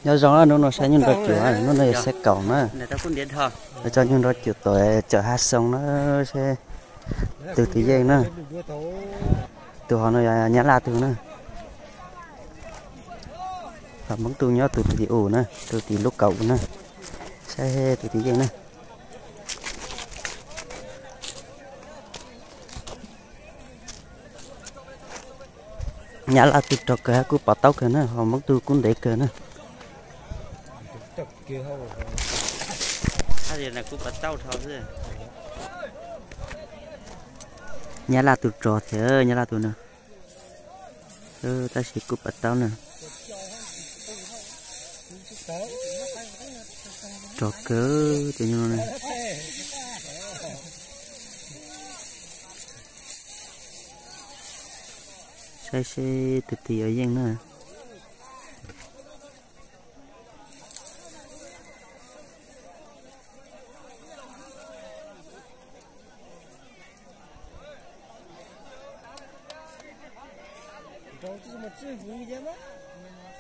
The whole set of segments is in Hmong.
Nyob zoo, hnub no saib nyuj nrog cuam, hnub no yog xab kaum na. Lawv tso nyuj nrog cuam tom cawm hav xoo na, seb tus twg yeej na. Tus hauv no yog Nyab Laj tug na. Hos Hmoob tug nyob tus tim u na, tus tim lub kaum na. Saib tus twg yeej na. Nyab Laj tug rog kawg hab kub pov taub kawg na, hos Hmoob tug kub ntev kawg na. Nyab Laj tug rog thiab Nyab Laj tug na. Tab sis kub pov taub na. Rog kawg tus nyuj no. Saib seb tus twg yuav yeej na.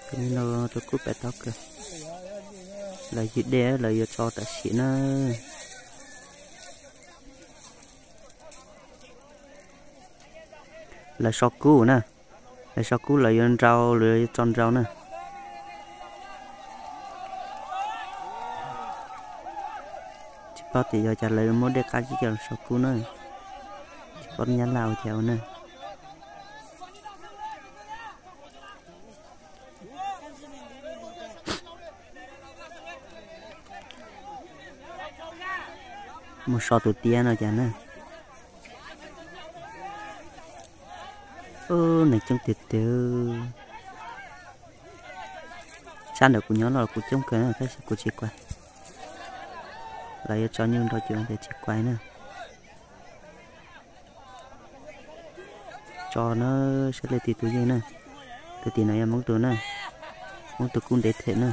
Tus no rau kub pem taub kawg. Lawv ywg dej lawv yuav tso tam sim na. Lawv so kub na. Lawv so kub lawv yuav nrau, lawv yuav tso nrau na. Tsis paub tias yog cas lawv muab dej qab zib coj los so kub na. Tsis paub Nyab Laj ua cas ua na. Mus so tus tiab no cas na. Ub, neeg coob tiag tiag. Sab ntawm kuv nyob los kuj coob kawg na tab sis kuv tsis kuaj. Lawv yuav tso nyuj nrog cuam ces tsis kuaj na. Tso na, saib leej twg tus yeej na. Tus tim no yog Hmoob tug na. Hmoob tug kub ntev them na.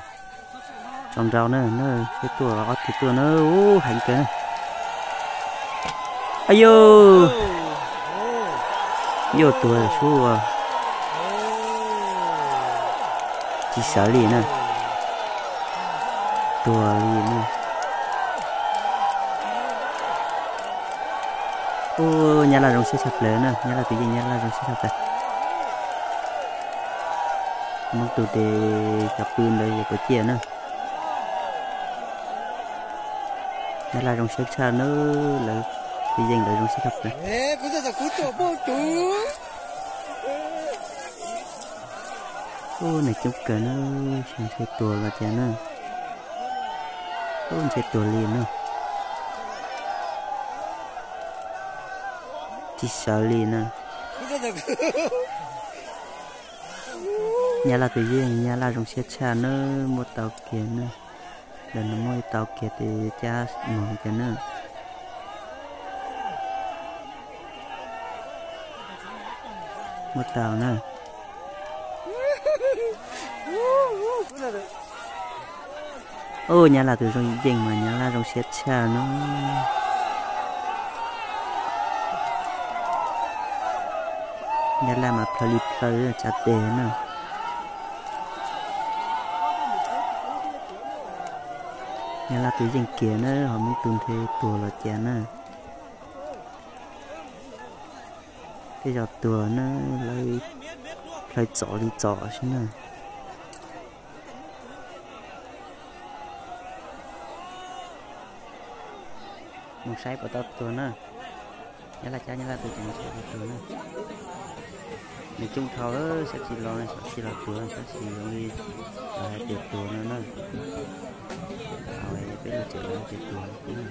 Tso nrau na, na, seb tuaj ob tug tuaj na, ub, heev kawg na. Ayu, yuj tuag sub. Tsis sawv li na. Tuag li na. Ub, Nyab Laj zoo siab tshaj plaws na, Nyab Laj tus yeej Nyab Laj zoo siab tshaj plaws. Hmoob tug ces cov pw ntawd yog puas ciaj na. Nyab Laj zoo siab tshaj na, lawv tus yeej lawv zoo siab tshaj plaws. Ub, neeg coob kawg na, ntshe tuag los cas na. Ub, ntshe tuag li na. Tsis sawv li na. Nyab Laj tus yeej Nyab Laj zoo siab tshaj na, muab tau kiag na. Lawv no muab tau kiag tes cab mus kiag na. Muab tau na. Ub, Nyab Laj tus zoo yeej mas Nyab Laj zoo siab tshaj na. Nyab Laj mas plhaw li plhaw tsav tes na. Nyab Laj tus yeej kiag na, ho Hmoob tus ntshe tuag los cas na. Tej zaum tuag na, lawv plhaw txom li txom xwb na. Mus saib puas tau tuag na. Nyab Laj cab Nyab Laj tus ces mus saib puas tuag na. Nws coob dhau, xyov tsis los, xyov tsis los tuag, xyov tsis zoo li lawv hais tias tuag no na. Peb los tseem lawv hais tias tuag no.